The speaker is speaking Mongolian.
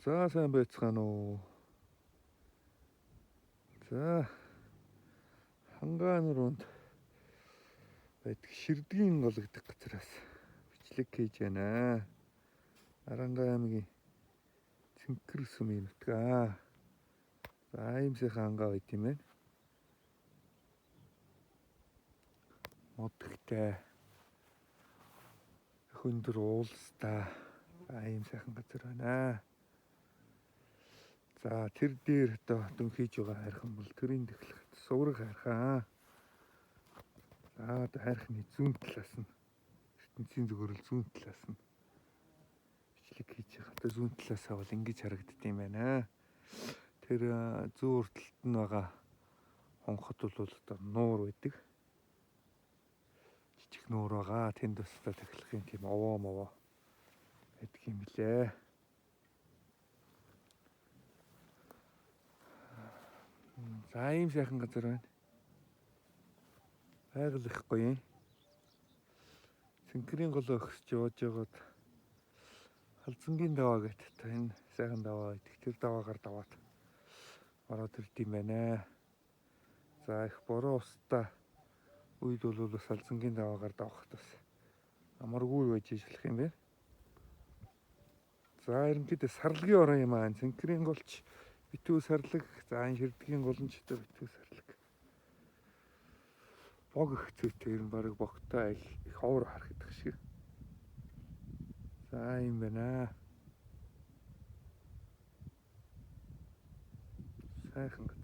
За сайн байцгаана уу. За Хангаан нуруунд байдаг Ширдгийн гол гэдэг газараас бичлэг хийж байна. Аранга аймгийн Цэнхэр сүмийн нутгаа. За ийм сайхан хангаа байт юм байна. Мод ихтэй, өндөр уулстай. За ийм сайхан газар байна. За тэр дээр одоо дөнхийж байгаа хайрхан бол төрийн дэхлэхэд сувраг хайрхан. За одоо хайрхны зүүн талаас нь ертөнцийн зөвхөрөл зүүн талаас нь бичлэг хийж байгаа. Одоо зүүн талаас бол ингэж харагддаг юм байна. Тэр зүүн урд талд нь байгаа хонхот бол одоо нуур байдаг. Жижиг нуур байгаа. Тэнд бас одоо тахилахын тийм овоо мовоо байдаг юм билээ. За ийм сайхан газар байна. Байгаль их гоё юм. Цэнхэрийн гол өгсөж явж байгаад Халзангийн даваа гэдэг энэ сайхан даваа байдаг. Тэр даваагаар даваад ороод ирд юм байна. За их бороо устай үед бол бас Халзангийн даваагаар давах бас амаргүй байж болох юм байна. За ерөнхийдөө сарлагын орон юм аа. Цэнхэрийн голч битүү сарлаг, за энэ Ширдгийн гол нь ч одоо битүү сарлаг. Бог их зүйтэй ер нь бараг богтой их ховор харагдах шиг. За юм байна. Сайхан газар.